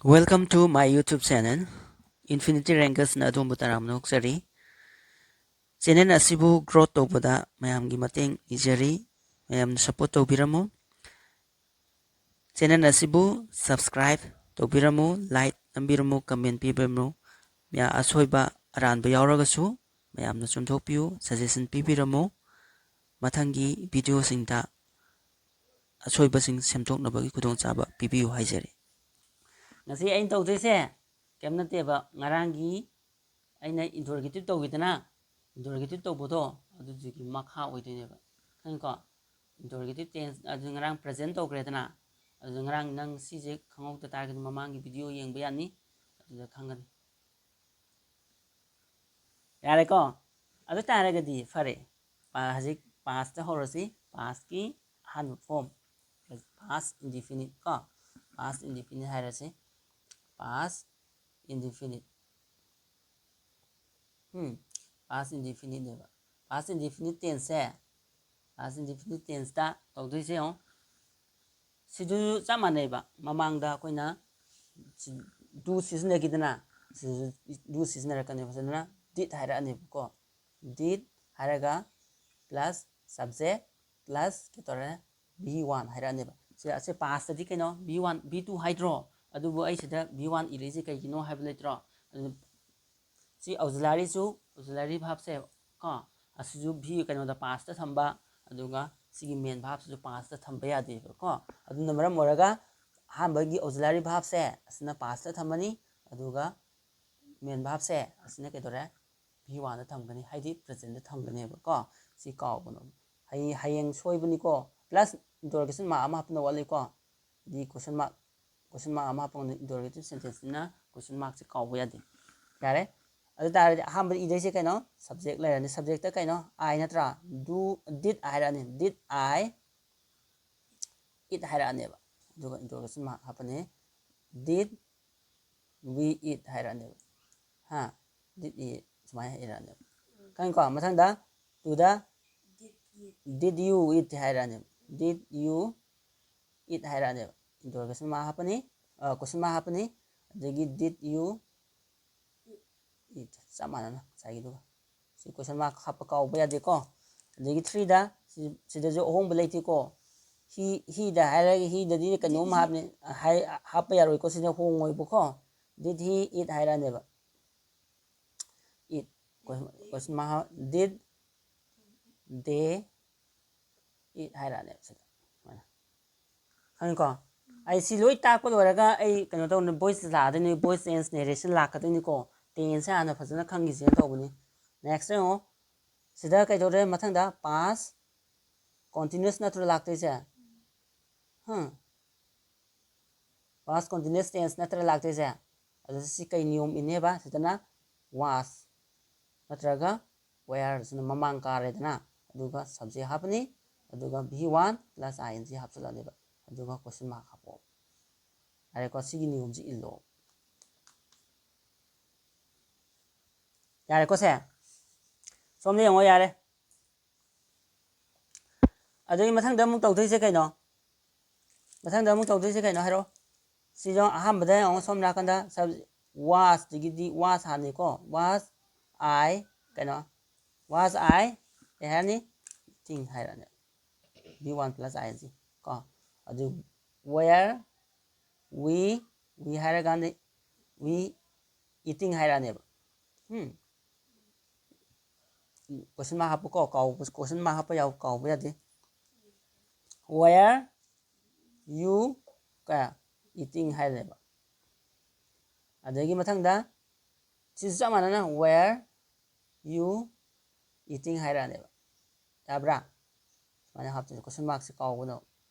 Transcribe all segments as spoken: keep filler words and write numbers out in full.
Welcome to my YouTube channel. Infinity Rankersꯅ ꯑꯗꯣꯝꯕꯨ ꯇꯔꯥꯝꯅ ꯑꯣꯛꯆꯔꯤ꯫ Channel ꯑꯁꯤꯕꯨ growth ꯇꯧꯕꯗ ꯃꯌꯥꯝꯒꯤ ꯃꯇꯦꯡ ꯅꯤꯖꯔꯤ꯫ ꯃꯌꯥꯝꯅ support ꯇꯧꯕꯤꯔꯝꯃꯨ꯫ Channel ꯑꯁꯤꯕꯨ subscribe ꯇꯧꯕꯤꯔꯝꯃꯨ, like ꯅꯝꯕꯤꯔꯝꯃꯨ, comment ꯄꯤꯕꯤꯔꯝꯃꯨ꯫ ꯃꯌꯥ-, ꯑꯁꯣꯏꯕ ꯑꯔꯥꯟꯕ ꯌꯥꯎꯔꯒꯁꯨ ꯃꯌꯥꯝꯅ ꯆꯨꯝꯊꯣꯛꯄꯤꯌꯨ, suggestion ꯄꯤꯕꯤꯔꯝꯃꯨ꯫ ꯃꯊꯪꯒꯤ videoꯁꯤꯡꯗ ꯑꯁꯣꯏꯕꯁꯤꯡ ꯁꯦꯝꯗꯣꯛꯅꯕꯒꯤ ꯈꯨꯗꯣꯡꯆꯥꯕ ꯄꯤꯕꯤꯌꯨ ꯍꯥꯏꯖꯔꯤ꯫ ꯉꯁꯤ ꯑꯩꯅ ꯇꯧꯗꯣꯏꯁꯦ ꯀꯩꯝ ꯅꯠꯇꯦꯕ, ꯉꯔꯥꯡꯒꯤ ꯑꯩꯅ interrogative ꯇꯧꯈꯤꯗꯅ, interrogative ꯇꯧꯕꯗꯣ ꯑꯗꯨꯗꯨꯒꯤ ꯃꯈꯥ ꯑꯣꯏꯗꯣꯏꯅꯦꯕ, ꯈꯪꯉꯤꯀꯣ? Interrogative tense ꯑꯗꯨ ꯉꯔꯥꯡ present ꯇꯧꯈ꯭ꯔꯦꯗꯅ, ꯑꯗꯨ ꯉꯔꯥꯡ ꯅꯪ ꯁꯤꯁꯦ ꯈꯪꯍꯧꯗ ꯇꯥꯔꯒꯗꯤ ꯃꯃꯥꯡꯒꯤ video ꯌꯦꯡꯕ ꯌꯥꯅꯤ, ꯑꯗꯨꯗ ꯈꯪꯒꯅꯤ꯫ ꯌꯥꯔꯦꯀꯣ? ꯑꯗꯨ ꯇꯥꯔꯒꯗꯤ ꯐꯔꯦ, ꯄ-, ꯍꯧꯖꯤꯛ pastꯇ ꯍꯧꯔꯁꯤ꯫ Pastꯀꯤ ꯑꯍꯥꯟꯕ form, past indefinite ꯀꯣ, past indefinite ꯍꯥꯏꯔꯁꯤ, past indefinite꯫ ꯎꯝ, past indefiniteꯅꯦꯕ꯫ Past indefinite tenseꯁꯦ, past indefinite tenseꯇ ꯇꯧꯗꯣꯏꯁꯦ ꯌꯦꯡꯉꯣ꯫ ꯁꯤꯗꯨꯁꯨ ꯆꯞ ꯃꯥꯟꯅꯩꯕ꯫ ꯃꯃꯥꯡꯗ ꯑꯩꯈꯣꯏꯅ ꯁꯤ do ꯁꯤꯖꯤꯟꯅꯈꯤꯗꯅ, ꯁꯤꯗꯁꯨ do ꯁꯤꯖꯤꯟꯅꯔꯛꯀꯅꯦꯕ꯫ ꯁꯤꯗꯅ did ꯍꯥꯏꯔꯛꯑꯅꯦꯕꯀꯣ꯫ Did ꯍꯥꯏꯔꯒ plus subject plus ꯀꯩ ꯇꯧꯔꯦ, V one ꯍꯥꯏꯔꯛꯑꯅꯦꯕ꯫ ꯁꯤ, ꯑꯁꯤ pastꯇꯗꯤ ꯀꯩꯅꯣ, V one, V two ꯍꯥꯏꯗ꯭ꯔꯣ? ꯑꯗꯨꯕꯨ ꯑꯩ ꯁꯤꯗ V one ꯏꯔꯛꯏꯁꯦ ꯀꯩꯒꯤꯅꯣ ꯍꯥꯏꯕ ꯂꯩꯇ꯭ꯔꯣ? ꯑꯗꯨ ꯁꯤ auxiliaryꯁꯨ, auxiliary verbꯁꯦ ꯀꯣ, ꯑꯁꯤꯁꯨ V, ꯀꯩꯅꯣꯗ, pastꯇ ꯊꯝꯕ, ꯑꯗꯨꯒ ꯁꯤꯒꯤ main verbꯁꯤꯁꯨ pastꯇ ꯊꯝꯕ ꯌꯥꯗꯦꯕ ꯀꯣ꯫ ꯑꯗꯨꯅ ꯃꯔꯝ ꯑꯣꯏꯔꯒ ꯑꯍꯥꯟꯕꯒꯤ auxiliary verbꯁꯦ ꯑꯁꯤꯅ pastꯇ ꯊꯝꯃꯅꯤ, ꯑꯗꯨꯒ main verbꯁꯦ ꯑꯁꯤꯅ ꯀꯩꯗꯧꯔꯦ? V oneꯗ ꯊꯝꯒꯅꯤ, ꯍꯥꯏꯗꯤ presentꯇ ꯊꯝꯒꯅꯦꯕ ꯀꯣ꯫ ꯁꯤ ꯀꯥꯎꯒꯅꯣ꯫ ꯍꯌꯦꯡ, ꯍꯌꯦꯡ ꯁꯣꯏꯕꯅꯤꯀꯣ꯫ Plus interrogation mark ꯑꯃ ꯍꯥꯞꯄꯅ ꯋꯥꯠꯂꯤꯀꯣ꯫ ꯗꯤ question mark, question mark ꯑꯃ ꯍꯥꯞꯄꯒ interrogative sentenceꯅꯤꯅ question markꯁꯦ ꯀꯥꯎꯕ ꯌꯥꯗꯦ꯫ ꯌꯥꯔꯦ? ꯑꯗꯨ ꯇꯥꯔꯗꯤ ꯑꯍꯥꯟꯕꯗ ꯏꯗꯣꯏꯁꯦ ꯀꯩꯅꯣ? Subject ꯂꯩꯔꯅꯤ꯫ Subjectꯇ ꯀꯩꯅꯣ? I ꯅꯠꯇ꯭ꯔꯥ? Do, did I ꯍꯥꯏꯔꯛꯑꯅꯤ꯫ Did I eat ꯍꯥꯏꯔꯛꯑꯅꯦꯕ꯫ ꯑꯗꯨꯒ interrogation mark ꯍꯥꯞꯄꯅꯤ꯫ Did we eat ꯍꯥꯏꯔꯛꯑꯅꯦꯕ꯫ ꯍꯥ? Did eat ꯁꯨꯃꯥꯏꯅ ꯏꯔꯛꯑꯅꯦꯕ꯫ ꯈꯪꯉꯤꯀꯣ? ꯃꯊꯪꯗ to the did you eat ꯍꯥꯏꯔꯛꯑꯅꯦꯕ꯫ Did you eat ꯍꯥꯏꯔꯛꯑꯅꯦꯕ꯫ Interrogation mark ꯍꯥꯞꯄꯅꯤ꯫ ꯀꯣꯏꯁꯟ ꯃꯥꯔꯛ ꯍꯥꯞꯄꯅꯤ꯫ ꯑꯗꯒꯤ did you eat, ꯆꯞ ꯃꯥꯟꯅꯅ ꯉꯁꯥꯏꯒꯤꯗꯨꯒ꯫ ꯁꯤ ꯀꯣꯏꯁꯟ ꯃꯥꯔꯛ ꯍꯥꯞꯄ ꯀꯥꯎꯕ ꯌꯥꯗꯦꯀꯣ꯫ ꯑꯗꯒꯤ ꯊ꯭ꯔꯤꯗ ꯁꯤꯗꯁꯨ ꯑꯍꯣꯡꯕ ꯂꯩꯇꯦꯀꯣ꯫ ꯍꯤ ꯍꯤꯗ ꯍꯥꯏꯔꯒ ꯍꯤꯗꯗꯤ ꯀꯩꯅꯣꯝ ꯍꯥꯞꯅꯤ, ꯍꯥꯏ- ꯍꯥꯞꯄ ꯌꯥꯔꯣꯏꯀꯣ, ꯁꯤꯗ ꯍꯣꯡꯉꯣꯏꯕꯀꯣ꯫ Did he eat ꯍꯥꯏꯔꯛꯑꯅꯦꯕ꯫ Eat, question mark, did they eat ꯍꯥꯏꯔꯛꯑꯅꯦꯕ ꯁꯤꯗ꯫ ꯁꯨꯃꯥꯏꯅ꯫ ꯈꯪꯉꯤꯀꯣ? ꯑꯩ ꯁꯤ ꯂꯣꯏ ꯇꯥꯛꯄ ꯂꯣꯏꯔꯒ ꯑꯩ ꯀꯩꯅꯣ ꯇꯧꯅꯤ, ꯚꯣꯏꯁ ꯂꯥꯛꯑꯗꯣꯏꯅꯤ, ꯚꯣꯏꯁ ꯇꯦꯟꯁ ꯅꯦꯔꯦꯁꯟ ꯂꯥꯛꯀꯗꯣꯏꯅꯤꯀꯣ꯫ ꯇꯦꯟꯁꯁꯦ ꯍꯥꯟꯅ ꯐꯖꯅ ꯈꯪꯈꯤꯁꯦꯅ ꯇꯧꯕꯅꯤ꯫ ꯅꯦꯛꯁꯇ ꯌꯦꯡꯉꯣ꯫ ꯁꯤꯗ ꯀꯩꯗꯧꯔꯦ? ꯃꯊꯪꯗ ꯄꯥꯁ ꯀꯣꯟꯇꯤꯅ꯭ꯌꯨꯁ ꯅꯠꯇ꯭ꯔꯣ ꯂꯥꯛꯇꯣꯏꯁꯦ? ꯍꯝ? ꯄꯥꯁ ꯀꯣꯟꯇꯤꯅ꯭ꯌꯨꯁ ꯇꯦꯟꯁ ꯅꯠꯇ꯭ꯔ ꯂꯥꯛꯇꯣꯏꯁꯦ? ꯑꯗꯨ ꯁꯤ ꯀꯩ ꯅꯤꯌꯣꯝ ꯏꯟꯅꯦꯕ? ꯁꯤꯗꯅ ꯋꯥꯁ ꯅꯠꯇ꯭ꯔꯒ ꯋꯦꯌꯔꯁꯤꯅ ꯃꯃꯥꯡ ꯀꯥꯔꯦꯗꯅ, ꯑꯗꯨꯒ ꯁꯕꯖꯦꯛ ꯍꯥꯞꯄꯅꯤ, ꯑꯗꯨꯒ V one plus I N G ꯍꯥꯞꯆꯤꯜꯂꯅꯦꯕ, ꯑꯗꯨꯒ ꯀꯣꯏꯁꯟ ꯃꯥꯔꯛ ꯍꯥꯞꯄꯛꯑꯣ꯫ ꯌꯥꯔꯦꯀꯣ? ꯁꯤꯒꯤ ꯅꯤꯌꯣꯝꯁꯤ ꯏꯜꯂꯣ꯫ ꯌꯥꯔꯦꯀꯣ ꯁꯦ? ꯁꯣꯝꯗ ꯌꯦꯡꯉꯣ, ꯌꯥꯔꯦ꯫ ꯑꯗꯨꯒꯤ ꯃꯊꯪꯗ ꯑꯃꯨꯛ ꯇꯧꯗꯣꯏꯁꯦ ꯀꯩꯅꯣ? ꯃꯊꯪꯗ ꯑꯃꯨꯛ ꯇꯧꯗꯣꯏꯁꯦ ꯀꯩꯅꯣ ꯍꯥꯏꯔꯣ? ꯁꯤꯁꯨ ꯑꯍꯥꯟꯕꯗ ꯌꯦꯡꯉꯣ, ꯁꯣꯝ ꯅꯥꯀꯟꯗ ꯁꯕ-, ꯋꯥꯁꯇꯒꯤꯗꯤ ꯋꯥꯁ ꯍꯥꯟꯅꯤꯀꯣ꯫ ꯋꯥꯁ ꯑꯥꯏ ꯀꯩꯅꯣ? ꯋꯥꯁ ꯑꯥꯏ ꯀꯩ ꯍꯥꯏꯔꯅꯤ? ꯏꯇꯤꯡ ꯍꯥꯏꯔꯛꯑꯅꯤ꯫ V one plus I N G ꯀꯣ꯫ ꯑꯗꯨ ꯋꯦꯌꯔ ꯋꯤ, ꯋꯤ ꯍꯥꯏꯔꯀꯥꯟꯗ ꯋꯤ ꯏꯇꯤꯡ ꯍꯥꯏꯔꯛꯑꯅꯦꯕ꯫ ꯎꯝ꯫ ꯀꯣꯏꯁꯟ ꯃꯥꯔꯛ ꯍꯥꯞꯄꯨꯀꯣ, ꯀꯥꯎ-, ꯀꯣꯏꯁꯟ ꯃꯥꯔꯛ ꯍꯥꯞꯄ ꯌꯥꯎ-, ꯀꯥꯎꯕ ꯌꯥꯗꯦ꯫ Where you ꯀꯌꯥ? Eating ꯍꯥꯏꯔꯦꯕ꯫ ꯑꯗꯒꯤ ꯃꯊꯪꯗ ꯁꯤꯁꯨ ꯆꯞ ꯃꯥꯟꯅꯅ where you eating ꯍꯥꯏꯔꯛꯑꯅꯦꯕ꯫ ꯌꯥꯕ꯭ꯔꯥ? ꯁꯨꯃꯥꯏꯅ ꯍꯥꯞꯇꯣꯏꯅꯦ, ꯀꯣꯏꯁꯟ ꯃꯥꯔꯛꯁꯦ ꯀꯥꯎꯒꯅꯣ꯫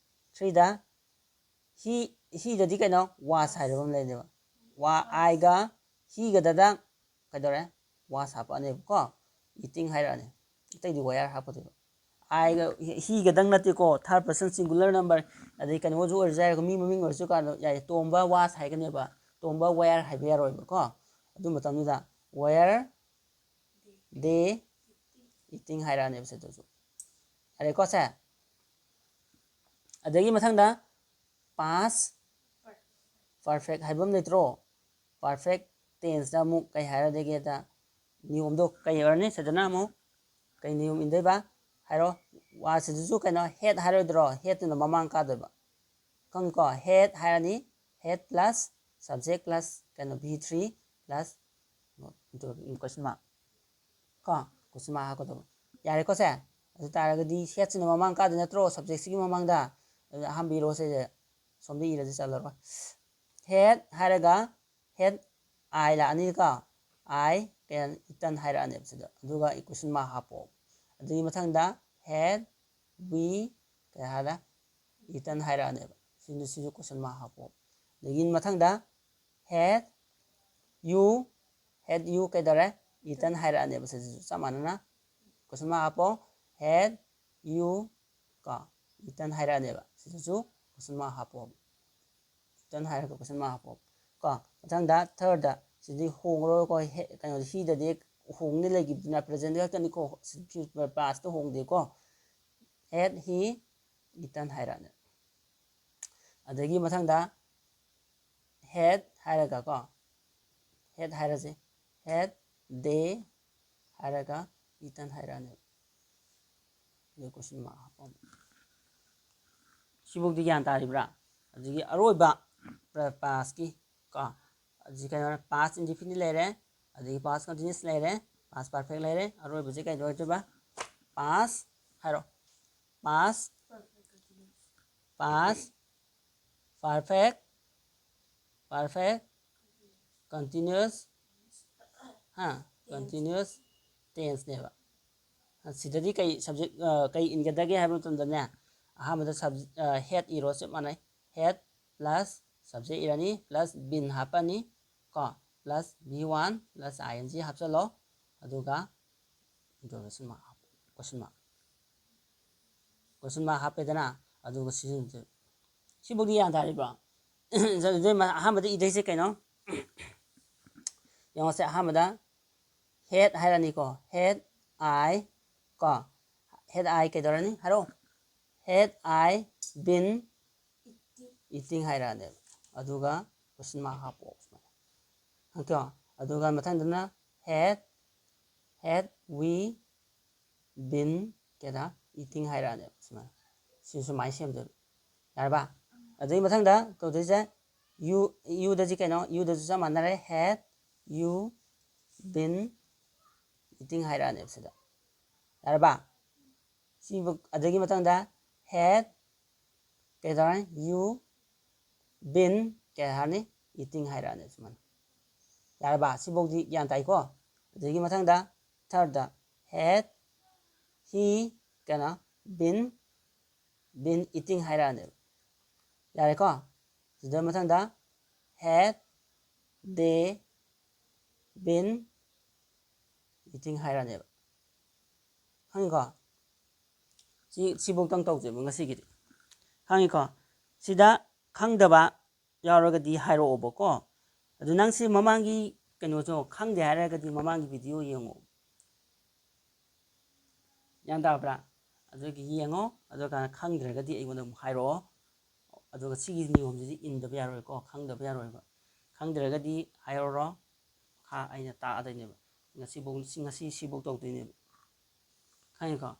ꯊ꯭ꯔꯤꯗ ꯍꯤ, ꯍꯤꯗꯗꯤ ꯀꯩꯅꯣ? ꯋꯥꯁ ꯍꯥꯏꯕ ꯑꯃ ꯂꯩꯅꯦꯕ꯫ ꯋꯥ, ꯑꯥꯏꯒ ꯍꯤꯒꯗꯗ ꯀꯩꯗꯧꯔꯦ? ꯋꯥꯁ ꯍꯥꯞꯄꯛꯑꯅꯦꯕꯀꯣ꯫ ꯏꯇꯤꯡ ꯍꯥꯏꯔꯛꯑꯅꯤ꯫ ꯑꯇꯩꯗꯤ ꯋꯦꯌꯔ ꯍꯥꯞꯀꯗꯣꯏꯕ꯫ ꯑꯥꯏꯒ ꯍꯤ-, ꯍꯤꯒꯗꯪ ꯅꯠꯇꯦꯀꯣ, ꯊꯥꯔꯠ ꯄꯔꯁꯟ ꯁꯤꯡꯒꯨꯂꯔ ꯅꯝꯕꯔ, ꯑꯗꯩ ꯀꯩꯅꯣꯁꯨ ꯑꯣꯏꯔꯁꯨ ꯌꯥꯏ, ꯃꯤ ꯃꯃꯤꯡ ꯑꯣꯏꯔꯁꯨ ꯀꯥꯟꯗ ꯌꯥꯏ꯫ ꯇꯣꯝꯕ ꯋꯥꯁ ꯍꯥꯏꯒꯅꯦꯕ, ꯇꯣꯝꯕ ꯋꯦꯌꯔ ꯍꯥꯏꯕ ꯌꯥꯔꯣꯏꯕꯀꯣ꯫ ꯑꯗꯨ ꯃꯇꯝꯗꯨꯗ ꯋꯦꯌꯔ ꯗꯦ ꯏꯇꯤꯡ ꯍꯥꯏꯔꯛꯑꯅꯦꯕ ꯁꯤꯗꯁꯨ꯫ ꯌꯥꯔꯦꯀꯣ ꯁꯦ? ꯑꯗꯒꯤ ꯃꯊꯪꯗ ꯄꯥꯁ perfect ꯍꯥꯏꯕ ꯑꯃ ꯂꯩꯇ꯭ꯔꯣ? Perfect tenseꯇ ꯑꯃꯨꯛ ꯀꯩ ꯍꯥꯏꯔꯗꯒꯦꯗ, ꯅꯤꯌꯣꯝꯗꯣ ꯀꯩ ꯑꯣꯏꯔꯅꯤ? ꯁꯤꯗꯅ ꯑꯃꯨꯛ ꯀꯩ ꯅꯤꯌꯣꯝ ꯏꯟꯗꯣꯏꯕ? ꯍꯥꯏꯔꯣ꯫ ꯋꯥꯁꯤꯗꯁꯨ ꯀꯩꯅꯣ, had ꯍꯥꯏꯔꯣꯏꯗ꯭ꯔꯣ? Hadꯇꯨꯅ ꯃꯃꯥꯡ ꯀꯥꯗꯣꯏꯕ꯫ ꯈꯪꯉꯤꯀꯣ? Had ꯍꯥꯏꯔꯅꯤ, had plus subject plus ꯀꯩꯅꯣ, V three plus question mark꯫ ꯀꯣ, question mark ꯍꯥꯞꯀꯗꯧꯕ꯫ ꯌꯥꯔꯦꯀꯣ ꯁꯦ? ꯑꯗꯨ ꯇꯥꯔꯒꯗꯤ hadꯁꯤꯅ ꯃꯃꯥꯡ ꯀꯥꯗꯣꯏ ꯅꯠꯇ꯭ꯔꯣ? Subjectꯁꯤꯒꯤ ꯃꯃꯥꯡꯗ꯫ ꯑꯗꯨ ꯑꯍꯥꯟꯕ ꯏꯔꯣ ꯁꯤꯁꯦ꯫ ꯁꯣꯝꯗ ꯏꯔꯗꯤ ꯆꯜꯂꯔꯣꯏ꯫ Had ꯍꯥꯏꯔꯒ had I ꯂꯥꯛꯑꯅꯤꯀꯣ꯫ I ꯀꯩ ꯍꯥꯏꯅꯤ? Ethan ꯍꯥꯏꯔꯛꯑꯅꯦꯕ ꯁꯤꯗ꯫ ꯑꯗꯨꯒ question mark ꯍꯥꯞꯄꯣ꯫ ꯑꯗꯨꯒꯤ ꯃꯊꯪꯗ had we ꯀꯩ ꯍꯥꯏꯔꯦ? Ethan ꯍꯥꯏꯔꯛꯑꯅꯦꯕ꯫ ꯁꯤꯅ, ꯁꯤꯁꯨ question mark ꯍꯥꯞꯄꯣ꯫ ꯑꯗꯒꯤ ꯃꯊꯪꯗ had you, had you ꯀꯩꯗꯧꯔꯦ? Ethan ꯍꯥꯏꯔꯛꯑꯅꯦꯕ꯫ ꯁꯤꯁꯤꯁꯨ ꯆꯞ ꯃꯥꯟꯅꯅ question mark ꯍꯥꯞꯄꯣ꯫ Had you ꯀꯣ, Ethan ꯍꯥꯏꯔꯛꯑꯅꯦꯕ꯫ ꯁꯤꯗꯁꯨ question mark ꯍꯥꯞꯄꯣ꯫ Ethan ꯍꯥꯏꯔꯒ question mark ꯍꯥꯞꯄꯣ꯫ ꯀꯣ, ꯃꯊꯪꯗ thirdꯇ ꯁꯤꯗꯤ ꯍꯣꯡꯉꯔꯣꯏꯀꯣ꯫ He, ꯀꯩꯅꯣ, heꯗꯗꯤ ꯍꯣꯡꯅꯤ ꯂꯩꯈꯤꯕꯗꯨꯅ present ꯈꯛꯇꯅꯤꯀꯣ꯫ Pastꯇ ꯍꯣꯡꯗꯦꯀꯣ꯫ Had he, Ethan ꯍꯥꯏꯔꯛꯑꯅꯦ꯫ ꯑꯗꯒꯤ ꯃꯊꯪꯗ had ꯍꯥꯏꯔꯒ ꯀꯣ, had ꯍꯥꯏꯔꯁꯦ, had they ꯍꯥꯏꯔꯒ Ethan ꯍꯥꯏꯔꯛꯑꯅꯦꯕ꯫ ꯑꯗꯨ question mark ꯍꯥꯞꯄ ꯑꯃ꯫ ꯁꯤꯐꯧꯗꯤ ꯒ꯭ꯌꯥꯟ ꯇꯥꯔꯤꯕ꯭ꯔꯥ? ꯑꯗꯒꯤ ꯑꯔꯣꯏꯕ pastꯀꯤ ꯀꯣ, ꯑꯗꯒꯤ ꯀꯩꯅꯣ, past indefinite ꯂꯩꯔꯦ, ꯑꯗꯒꯤ past continuous ꯂꯩꯔꯦ, past perfect ꯂꯩꯔꯦ, ꯑꯔꯣꯏꯕꯁꯦ ꯀꯩꯗ ꯑꯣꯏꯗꯣꯏꯕ? Past ꯍꯥꯏꯔꯣ, past, past perfect, perfect continuous, ꯍꯥ, continuous tenseꯅꯦꯕ꯫ ꯁꯤꯗꯗꯤ ꯀꯩ subject, ꯀꯩ ꯏꯟꯒꯗꯒꯦ ꯍꯥꯏꯕ ꯃꯇꯝꯗꯅꯦ, ꯑꯍꯥꯟꯕꯗ subject, had ꯏꯔꯣ, ꯆꯞ ꯃꯥꯟꯅꯩ꯫ Had plus subject ꯏꯔꯅꯤ, plus been ꯍꯥꯞꯄꯅꯤ ꯀꯣ, plus V one plus I N G ꯍꯥꯞꯆꯜꯂꯣ꯫ ꯑꯗꯨꯒ interrogation mark ꯍꯥꯞꯄꯣ, question mark꯫ Question mark ꯍꯥꯞꯄꯦꯗꯅ, ꯑꯗꯨꯒ ꯁꯤꯖꯤꯟꯅꯗꯣꯏꯕ꯫ ꯁꯤꯐꯧꯗꯤ ꯒ꯭ꯌꯥꯟ ꯇꯥꯔꯤꯕ꯭ꯔꯣ? ꯑꯗꯨꯗꯤ ꯑꯍꯥꯟꯕꯗ ꯏꯗꯣꯏꯁꯦ ꯀꯩꯅꯣ? ꯌꯦꯡꯉꯣꯁꯦ, ꯑꯍꯥꯟꯕꯗ had ꯍꯥꯏꯔꯅꯤꯀꯣ, had I ꯀꯣ, had I ꯀꯩꯗꯧꯔꯅꯤ? ꯍꯥꯏꯔꯣ꯫ Had I been eating ꯍꯥꯏꯔꯛꯑꯅꯦꯕ꯫ ꯑꯗꯨꯒ question mark ꯍꯥꯞꯄꯣ ꯁꯨꯃꯥꯏꯅ꯫ ꯈꯪꯉꯦꯀꯣ? ꯑꯗꯨꯒ ꯃꯊꯪꯗꯅ had had we been ꯀꯩꯗ eating ꯍꯥꯏꯔꯛꯑꯅꯦꯕ ꯁꯨꯃꯥꯏꯅ꯫ ꯁꯤ ꯁꯨꯃꯥꯏꯅ ꯁꯦꯝꯗꯣꯏꯕ꯫ ꯌꯥꯔꯕ? ꯑꯗꯨꯒꯤ ꯃꯊꯪꯗ ꯇꯧꯗꯣꯏꯁꯦ you youꯗꯁꯤ ꯀꯩꯅꯣ? Youꯗꯁꯨ ꯆꯞ ꯃꯥꯟꯅꯔꯦ, had you been eating ꯍꯥꯏꯔꯛꯑꯅꯦꯕ ꯁꯤꯗ꯫ ꯌꯥꯔꯕ? ꯁꯤꯕꯨ ꯑꯗꯨꯒꯤ ꯃꯊꯪꯗ had ꯀꯩꯗꯧꯔꯦ? You been ꯀꯩ ꯍꯥꯏꯔꯅꯤ? Eating ꯍꯥꯏꯔꯛꯑꯅꯦꯕ ꯁꯨꯃꯥꯏꯅ꯫ ꯌꯥꯔꯕ? ꯁꯤꯐꯧꯗꯤ ꯒ꯭ꯌꯥꯟ ꯇꯥꯏꯀꯣ? ꯑꯗꯨꯗꯒꯤ ꯃꯊꯪꯗ thirdꯇ had he ꯀꯩꯅꯣ been been eating ꯍꯥꯏꯔꯛꯑꯅꯦꯕ꯫ ꯌꯥꯔꯦꯀꯣ? ꯁꯤꯗ ꯃꯊꯪꯗ had they been eating ꯍꯥꯏꯔꯛꯑꯅꯦꯕ꯫ ꯈꯪꯉꯤꯀꯣ? ꯁꯤ ꯁꯤꯐꯧꯗꯪ ꯇꯧꯁꯦꯕ ꯉꯁꯤꯒꯤꯗꯤ꯫ ꯈꯪꯉꯤꯀꯣ? ꯁꯤꯗ ꯈꯪꯗꯕ ꯌꯥꯎꯔꯒꯗꯤ ꯍꯥꯏꯔꯛꯑꯣꯕꯀꯣ꯫ ꯑꯗꯨ ꯅꯪ ꯁꯤ ꯃꯃꯥꯡꯒꯤ ꯀꯩꯅꯣꯁꯨ ꯈꯪꯗꯦ ꯍꯥꯏꯔꯒꯗꯤ ꯃꯃꯥꯡꯒꯤ video ꯌꯦꯡꯉꯣ꯫ ꯒ꯭ꯌꯥꯟ ꯇꯥꯕ꯭ꯔꯥ? ꯑꯗꯨꯒꯤ ꯌꯦꯡꯉꯣ꯫ ꯑꯗꯨꯒ ꯈꯪꯗ꯭ꯔꯒꯗꯤ ꯑꯩꯉꯣꯟꯗ ꯑꯃꯨꯛ ꯍꯥꯏꯔꯛꯑꯣ꯫ ꯑꯗꯨꯒ ꯁꯤꯒꯤ ꯅꯤꯌꯣꯝꯁꯤꯗꯤ ꯏꯟꯗꯕ ꯌꯥꯔꯣꯏꯀꯣ꯫ ꯈꯪꯗꯕ ꯌꯥꯔꯣꯏꯕ꯫ ꯈꯪꯗ꯭ꯔꯒꯗꯤ ꯍꯥꯏꯔꯛꯑꯣ꯫ ꯃꯈꯥ ꯑꯩꯅ ꯇꯥꯛꯑꯗꯣꯏꯅꯦꯕ꯫ ꯉꯁꯤꯐꯧ ꯉꯁꯤ ꯁꯤꯐꯧ ꯇꯧꯗꯣꯏꯅꯦꯕ꯫ ꯈꯪꯉꯤꯀꯣ?